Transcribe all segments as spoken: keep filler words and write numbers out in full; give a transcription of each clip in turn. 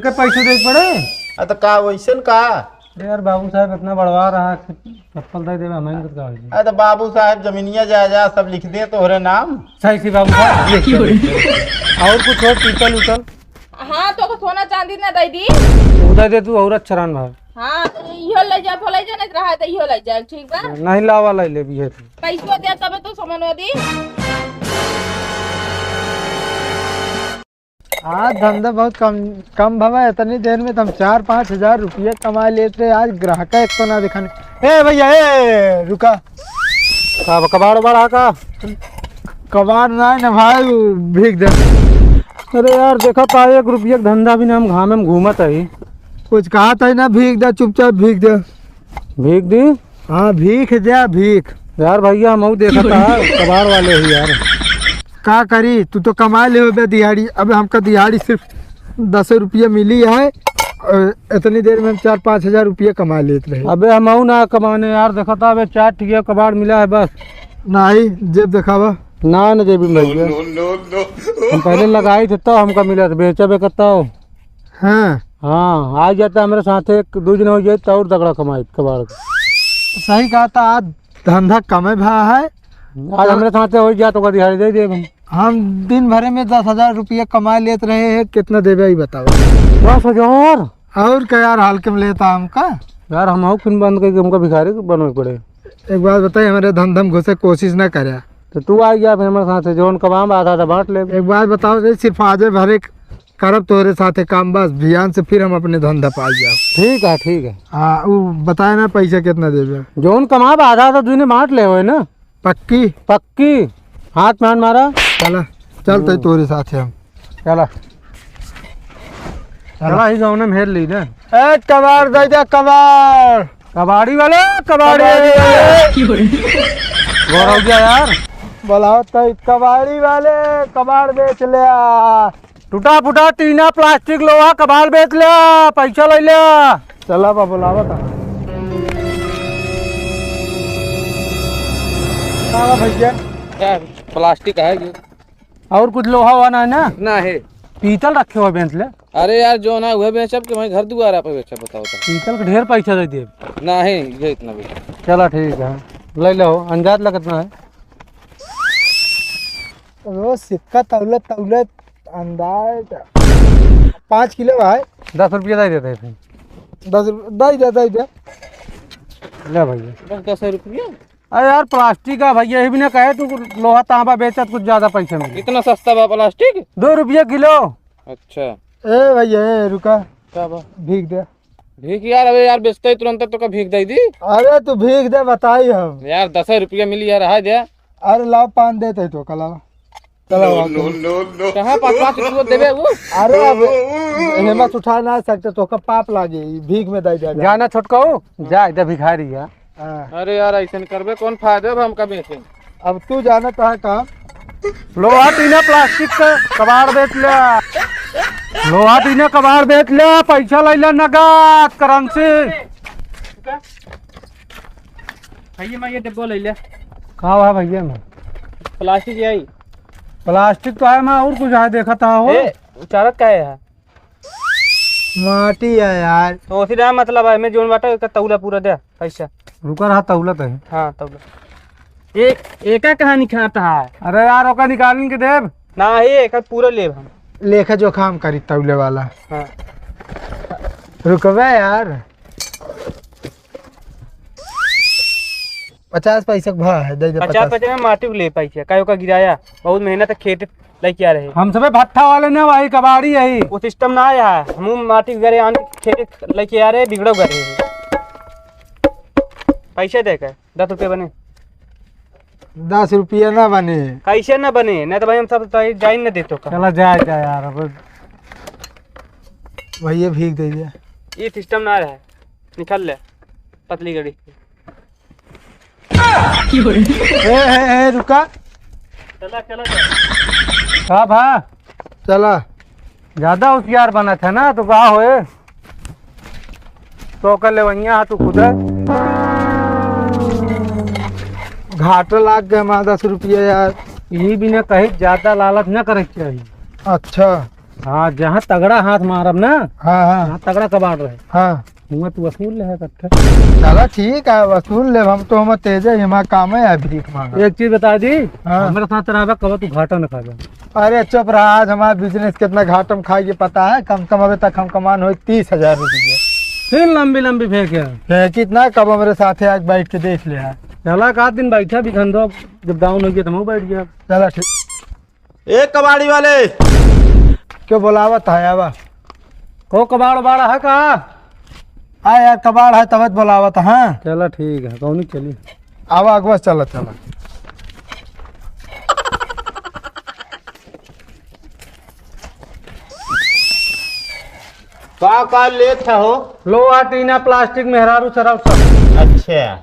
के पैसे देइ के पड़े? अ, तो का वैसन का? अरे यार, बाबू साहब इतना बढ़वा रहा है, चप्पल दे देवे, हमें का होई? अरे तो बाबू साहब जमीनिया जायदाद सब लिख दे तोहरे नाम। सही से बाबू साहब, लिख दे, लिख दे। और कुछ हो, पीतल उतल? हाँ, तो सोना चांदी ना दे दी। उदय दे तू और अच्छा रहन भाई। हाँ, तो इहो ले जा, भले जा, नहीं रहा तो इहो ले जा, ठीक बा? नहीं लावा लाई ले भी है तू। पैसवा दे तबे तो सामान दी। आज धंधा बहुत कम, कम भवा। इतनी देर में तो हम चार पाँच हजार रुपये कमा लेते। आज ग्राहक एक तो ना दिखाने। ए भैया, ए, रुका। का बा, कबाड़ उबाड़ हा का? कबाड़ ना है ना भाई, वो भीख दे। अरे यार, देखा ता एक रुपये का धंधा भी ना, हम घामे में घूमत है। कुछ कहा था ना, भीख दे, चुपचाप भीख दे। भीख दी? हाँ, भीख दे, भीख। यार भैया, हम देखा था, कबाड़ वाले ही यार। का करी, तू तो कमा ले होबे दिहाड़ी। अब हमका दिहाड़ी सिर्फ दस रुपया मिली है और इतनी देर में हम चार पाँच हजार रुपया कमा लेत रहे। अबे हम ना कमाने यार, देखा था, अबे चार ठिया कबाड़ मिला है बस। नहीं, जेब दिखावा। ना, ना जेबी में भैया। हम पहले लगाई थे तो हमका मिला था, बेचा बे करता हो। हाँ। हाँ, आ जाता हमरे साथे, एक दो दिन हो जाए तो और तगड़ा कमाई कबाड़ का। सही कहा था, आज धंधा कमे भा है। आज हमरे साथे हो जाए तो का दिहाड़ी दे देब हम। हम दिन भरे में दस हजार रुपया कमा लेत रहे हैं, कितना देबे ई बताओ। दस हजार? और का यार, हल्के में लेता हमका? यार हम हऊ फिर बंद करके हमका भिखारी बनवे पड़े। एक बात बताई, हमारे धंधा में घुसे कोशिश ना करे। तो तू आ गया फिर हमारे साथे, जौन कमाम आधा आधा बांट ले। एक बात बताओ, जे सिर्फ आजे भरे करब तोहरे साथे काम, बस बिहान से फिर हम अपने धंधा पे आ जाब। ठीक है, ठीक है। हाँ, उ बताए ना पैसा कितना देबे। जौन कमाब आधा आधा दुने बांट ले होए ना। पक्की? पक्की। हाथ में हाथ मारा। चला, चल तो हम्म। तोहरे साथे हम। चला। चला, ही गाँव में हेर ली ना। ए, कबाड़ दे दे, कबाड़। कबाड़ी वाले, कबाड़ी कबाड़ी वाले। वाले। गौरव गया यार। बोलाओ तो कबाड़ी वाले, कबाड़ बेच ले आ। टूटा फूटा टीना, प्लास्टिक, लोहा, कबाड़ बेच ले आ, पैसा ले ले आ। चला बा, बोलावा था। का बा भैया? क्या प्लास्टिक है ये? और कुछ लोहा वोहा ना है ना? ना है। पीतल रखे हुए बेच ले। अरे यार, जो ना हुए बेचब कि वहीं घर दुआरा पे बेचब, बताओ तो। पीतल के ढेर पैसा दे दिए। ना है, ये इतना भी। चला ठीक है, ले लो, अंदाज लगत ना है। रोज सिक्का तौलत तौलत अंदाज पाँच किलो है। दस रुपया दे देते हैं फिर। दस रुपया दे दे, दे दे। ले भैया। बस दस रुपया? अरे यार, प्लास्टिक है भैया, ये भी ना कहे तू लोहा तांबा बेचत कुछ ज्यादा पैसे मिले। इतना सस्ता बा प्लास्टिक? दो रुपये किलो। अच्छा। ए भैया, ए, रुका। का बा? भीख दे। भीख यार, अबे यार, बेचते ही तुरंत तो का भीख दे दी। अरे तू भीख दे, बताई हम। यार, दस रुपया मिली यार, हाय दे। अरे लाओ, पान देते तो का, लाओ। चला, no, no, no, no। कहाँ पाँच पाँच रुपया देबे वो? अरे अब हेमत उठा ना सकते, तो का पाप लागे, ई भीख में दे दे। जाना छोटका हो, जा, इधर भिखारी है। हाँ। अरे यार, ऐसे नहीं करबे, कौन फायदा बा हमका बेचे? अब तू जाना कहाँ काम। लोहा टीना प्लास्टिक का कबाड़ बेच ले। लोहा टीना कबाड़ बेच ले, पैसा ले ले नगद, करेंसी। भैया, मैं ये डिब्बो ले ले। का हुआ भैया में? प्लास्टिक यही। प्लास्टिक तो है, मैं और कुछ है, देखा था हो। ए, उचारत का है? माटी है यार। तो उसी ना मतलब है, मैं जोन बाटा का तौला पूरा दे पैसा। रुका रहा, तौला तो है। हाँ, तौला। एक, एका कहाँ निकालता है? अरे यार, ओका निकालन के देब। ना, ये एका पूरा लेब हम। लेखा जोखा हम करी तौले वाला। हाँ। रुकबे यार। पचास पैसा के भाव है, दे दे पचास पचास। पैसा में माटी को ले पाई है, काहे ओका गिराया, बहुत मेहनत है, खेत लेके आ रहे। हम सबे भट्ठा वाले ना भाई, कबाड़ी है। वो सिस्टम ना आया है, हम माटी गरे आन खेत लेके आ रहे, बिगड़ो गरे। पैसे दे के दस रुपये बने। दस रुपया ना बने। कैसे ना बने? नहीं तो भाई हम सब तो जाइन ना देतो का। चला जाए, जाए यार, अब। भैया भीख दे दिया। ये सिस्टम ना आया है, निकल ले पतली गड़ी। ए, ए, ए, रुका। चला, चला, चला। का भा? चला। ज्यादा होशियार बनत है ना, तो का होए? तो कर ले वहिया, तू खुद है। घाटा लाग गया हमारा दस रुपया यार। यही बिना कहीं ज्यादा लालच न करे के चाहिए। अच्छा। हाँ, जहाँ तगड़ा हाथ मारब ना, हाँ, हाँ। जहाँ तगड़ा कबाड़ रहे, हाँ। हुआँ तू वसूल ले है इकट्ठे। चला ठीक है, वसूल ले, हम तो हम तेज है, हमारा काम है भीख मांगा। एक चीज बता दी, हाँ। हमारे साथ रहबा, कब तू घाटा न खाबा। अरे चुप रहा, आज हमारा business कितना घाटा में खाई ये पता है, कम से कम अभी तक हम कमान होई तीस हजार रुपये। फिर लंबी लंबी फेंक है। फेंकी ना, कब हमारे साथ है, आज बैठ के देख ले है। चला का दिन बैठा भी धंधो, जब down हो गया तो हम बैठ गया। चला ठीक। ए कबाड़ी वाले, क्यों बुलावत है? आवा। को कबाड़ उबाड़ है का? आ यार, कबाड़ है तब बुलावत है। चला ठीक है, कौन चली? आवा अगवा, चला चला। का का लेत हो? लोहा, टीना, प्लास्टिक, मेहरारू, शराब सब। अच्छा,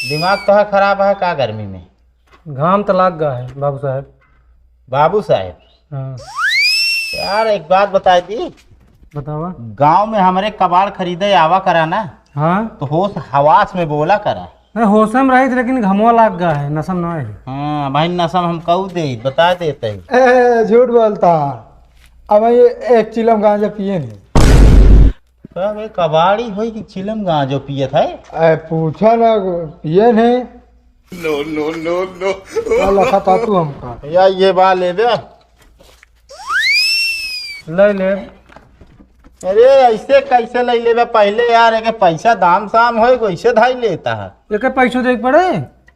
दिमाग तो है खराब है का गर्मी में? घाम तो लाग गा है बाबू साहब। बाबू साहब? हाँ। यार, एक बात बताई दी। बतावा। गांव में हमरे कबाड़ खरीदे आवा करा ना। हाँ। तो होश हवास में बोला करा। नहीं, होश में रही थी, लेकिन घमवा लाग गा है, नशा में ना है। हाँ भाई, नशा में हम कहू दे, बता देते हैं। ए, झूठ बोलता। अब ये एक चिलम गांजा पिए नहीं। तब एक कबाड़ी होई कि चिलम गांजो पियत है? ए, पूछा ना, पिए नहीं। No, no, no, no। का लखा था तू हमका? या ये बा लेबे? ले ले। अरे ऐसे कैसे ले लेबे? पहले यार एक पैसा दाम साम होए, वैसे धाई लेता है। एक पैसो दे पड़े?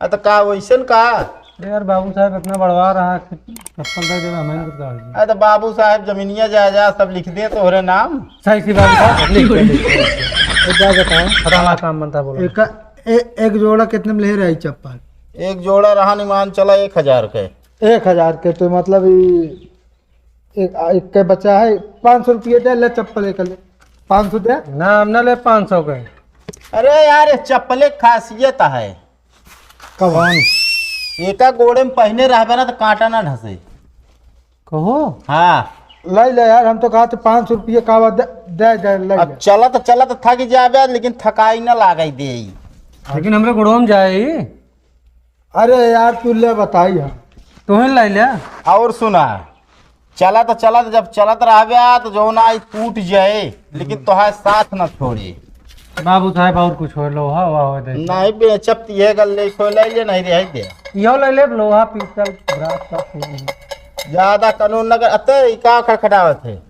आ तो का वैसन का? अरे यार बाबू साहब इतना बढ़वा रहा है, चप्पल दे देना हमें कुछ का होगी। अरे तो बाबू साहब जमीनिया जायदाद सब लिख दे तोहरे नाम। सही सी बाबू साहब, लिख दे, लिख दे, लिख दे। एक बात बताओ। फटाना काम बनता बोलो। एक, ए-, एक जोड़ा कितने में ले रही चप्पल? एक जोड़ा रहा निमान चला एक हजार के। एक हजार के तो मतलब ई एक, आ, एक के बच्चा है, पाँच सौ रुपये दे, ले चप्पल एक ले, पाँच सौ दे। ना, हम ना ले पाँच सौ के। अरे यार, ये चप्पल एक खासियत है। कौन? एका गोड़े में पहने रहबे ना तो कांटा ना ढसे। कहो? हाँ। ले ले यार, हम तो कहा तो पाँच सौ रुपये का दे, दे, दे, ले अब ले। चलत चलत थक जाबे, लेकिन थकाई ना लागे दे। लेकिन हमरे गोड़वा में जाए। अरे यार, तू ले बताई हम। तोहे लाई ले। और सुना, चलत चलत, जब चलत रहबे तो जौन आई टूट जाए, लेकिन तोहार साथ न छोड़े। बाबू साहब, और कुछ हो, लोहा वोहा हो दे। नहीं बेचब, तो ये गल ले, कोई ले ले, नहीं रह दे। यो ले ले, लोहा, पिस्टल, ब्रास का खून है। ज्यादा कानून न कर, अते ई का खड़खड़ावत है?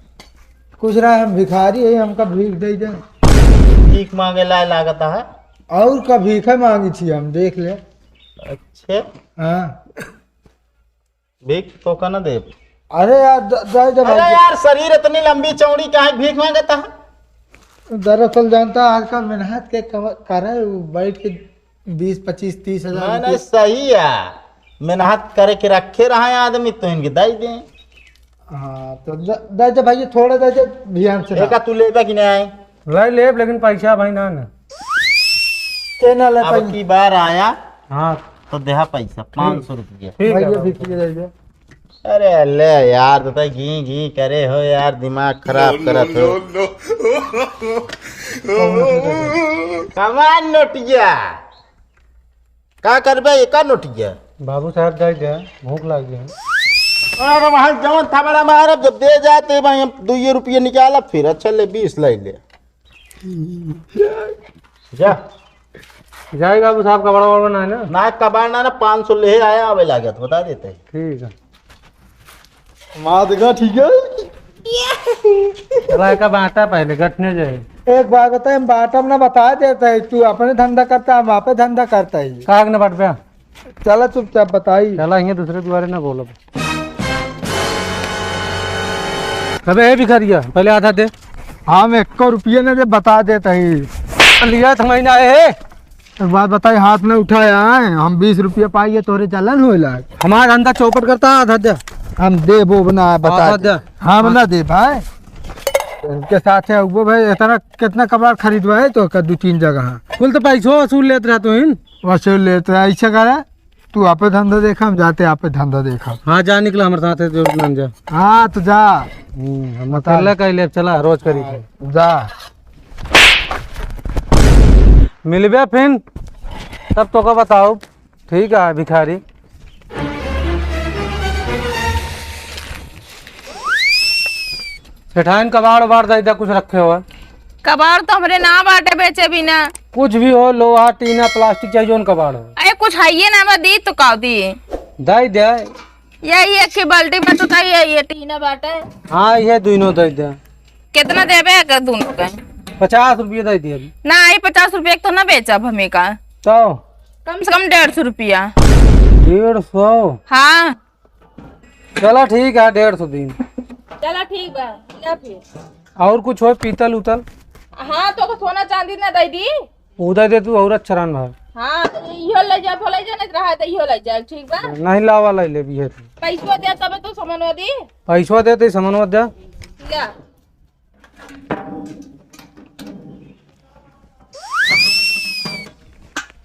कुछ रहा, हम भिखारी है, हमका भीख दे दे। भीख मांगे लाए लागत है। और का भीख है मांगी थी हम, देख ले। अच्छे। हाँ। भीख तो का ना देब। अरे यार, द-, दे दे अरे भाई। यार, शरीर इतनी लंबी चौड़ी काहे भीख मांगता है? दरअसल जानता है, आजकल मेहनत के कम-, करे, वो बैठ के बीस, पच्चीस, तीस हजार नहीं, रुपये। नहीं, सही है। मेहनत करे के रखे रहा है आदमी, तो इनके दे दें। हाँ, तो द-, दे दे भाई, थोड़ा दे दे, ध्यान से एका ना। तू लेबा कि नहीं? ले लेब, लेकिन पैसा भाई ना ना। के ना ले अब पाई? की बार आया हाँ। तो देहा पैसा, पाँच सौ रुपया। ठीक है भैया, बाबू। भीख ले ले। अरे ले यार, तो तय घी घी करे हो यार, दिमाग खराब करत हो। कमान नोटिया, का करबे एका नोटिया? बाबू साहब, दे दे, भूख लाग गई। अरे वहाँ जवन थबड़ा मारब, जब दे जाते भाई हम दुइये रुपये निकालब, फिर अच्छा ले बीस ले ले। जा। जाए बाबू साहब, कबाड़ वबाड़ ना है ना? ना, कबाड़ ना, ना, पाँच सौ ले आया, आवे लागत, बता देते हैं। ठीक है। मार देगा, ठीक है। चला, एका बांटा पहले, गठने जाए। एक बात बताए, हम बांटम ना, बता देते हैं, तू अपने धंधा करता, हम आपे धंधा करता ही। काग न बटबे। चला चुपचाप बताई। चला, हियाँ दूसरे दुआरे ना बोलब। अबे ए भिखारिया, पहले आधा दे। हम एको रुपये ना दे, बता देता ही। लिया था महीना है। एक बात बताई, हाथ में उठाया है, हम बीस रुपये पाइए तोरे चलन होए लाग। हमारा धंधा चौपट करता, आधा दे। हम दे वो बना, बता आधा दे। दे। हम हाँ। ना दे भाई। इनके साथ है वो भाई, इतना कितना कबाड़ खरीदवा है तो का दो तीन जगह। कुल तो पैसो वसूल लेत रहा तू इन। वसूल लेत रहा, ऐसे करा। तू आपे धंधा देखा, हम जाते आपे धंधा देखा। हाँ, जा निकला हमारे साथ है, जरूर मान जा। हाँ, तो जा। हम्म, हम बता। अकेला कह ले, चला, रोज करी थे। जा। मिलबे फिन, तब तो का बताओ। ठीक है, भिखारी। सेठाइन, कबाड़ उबाड़ दइ द्या, कुछ रखे हो? कबाड़ तो हमरे ना बाटे बेचे बिना। कुछ भी हो, लोहा, टीना, प्लास्टिक, चाहे जौन कबाड़ हो। अरे कुछ हइये ना बा, दी तो का दी? दइ द्या। यही एक ही बाल्टी बा तो दइ, यही टीना बाटे। हाँ, ये दुइनो दइ द्या। कितना देबे अगर दुनो का? पचास रुपया दइ द्या अभी। ना, ये पचास रुपया के तो ना बेचब हमें का। तो? कम से कम डेढ़ सौ रुपया। डेढ़ सौ? हाँ। चला ठीक है, डेढ़ सौ दिन। चला ठीक बा, ला फिर। और कुछ हो पीतल उतल? हाँ, तो सोना चांदी ना दइ दी। उ दइ दे तू, और अच्छा रहन भाई। हाँ, तो इहो लइ जा, भले जा, नहीं रहा तो इहो लइ जा, ठीक बा? नहीं लावा, लइ ले भी है तू। पैसवा दे तबे तो समनवा दी। पैसवा दे तो समनवा दे। ला।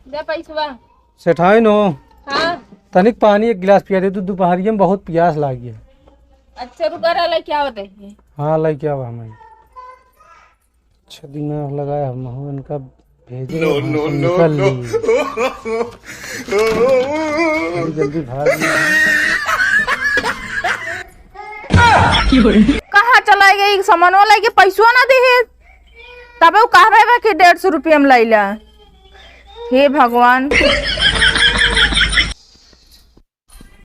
दे पैसवा। सेठाइन हो। हाँ। तनिक पानी एक गिलास पिया दे तू, दुपहरिया में बहुत पियास लागी है। अच्छा, रुका रहा, लइ के आवत है। हाँ, लइ के आवा हमें। अच्छा दिमाग लगाया हम, हम इनका भेजे। No, no, no, निकल no। ली। जल्दी, जल्दी भाग। कहाँ चला गई? समनवा लइ के पैसवा ना दे है, तबे वो कहबे बा कि डेढ़ सौ रुपया में लइला। हे भगवान।